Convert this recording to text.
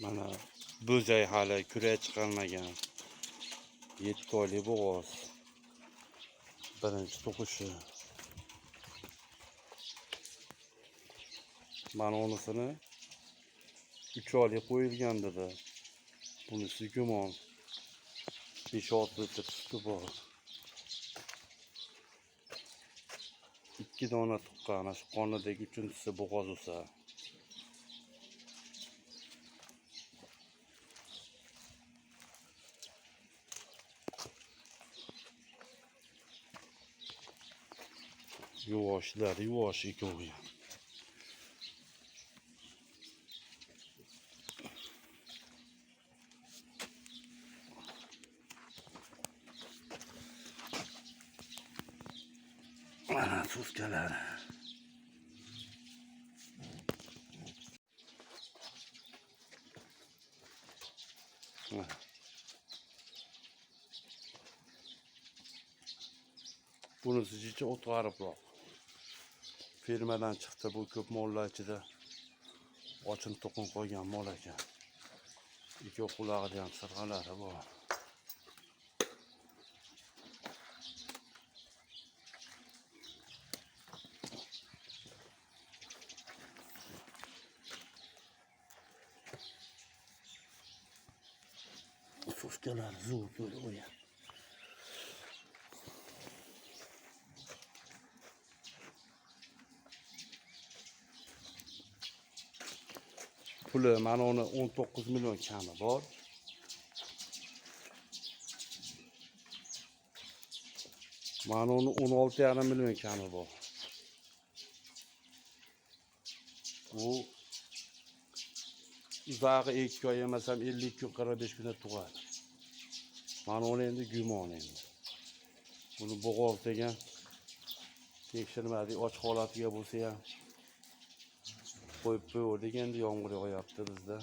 Mana bo'zay hali kurak chiqarmagan. 7 oylik bo'g'oz. Birinchi tug'ishi. Mana unisini 3 oylik qo'yilgan dedi. Bunisi gumon. 5-6 litr suti bor. 2 dona tuqqan, ana shu qonidagi uchinchisi bo'g'oz o'sa. Yuvoshlar, yuvosh ikkovi ham. Mana so'skalari. Bunisi jicha o'tg'aribroq. Fermadan chiqdi bu ko'p mollar ichida. Ochin to'qin qo'ygan mol ekan. Ikki qulog'ida ham sirg'alari bor. So'skalari zo'r zo'r o'yan. Puli mana uni 19 million kami bor. Mana uni 16,5 million kami bor. Bu uzog'i 2 oy emas ham 50 kun 45 kunda tug'adi. Mana uni endi gumon endi. Buni bo'g'oz degan tekshirmadik, och holatiga bo'lsa ham qo'yib qo'ydik, endi yomg'ir yog'yapti bizda.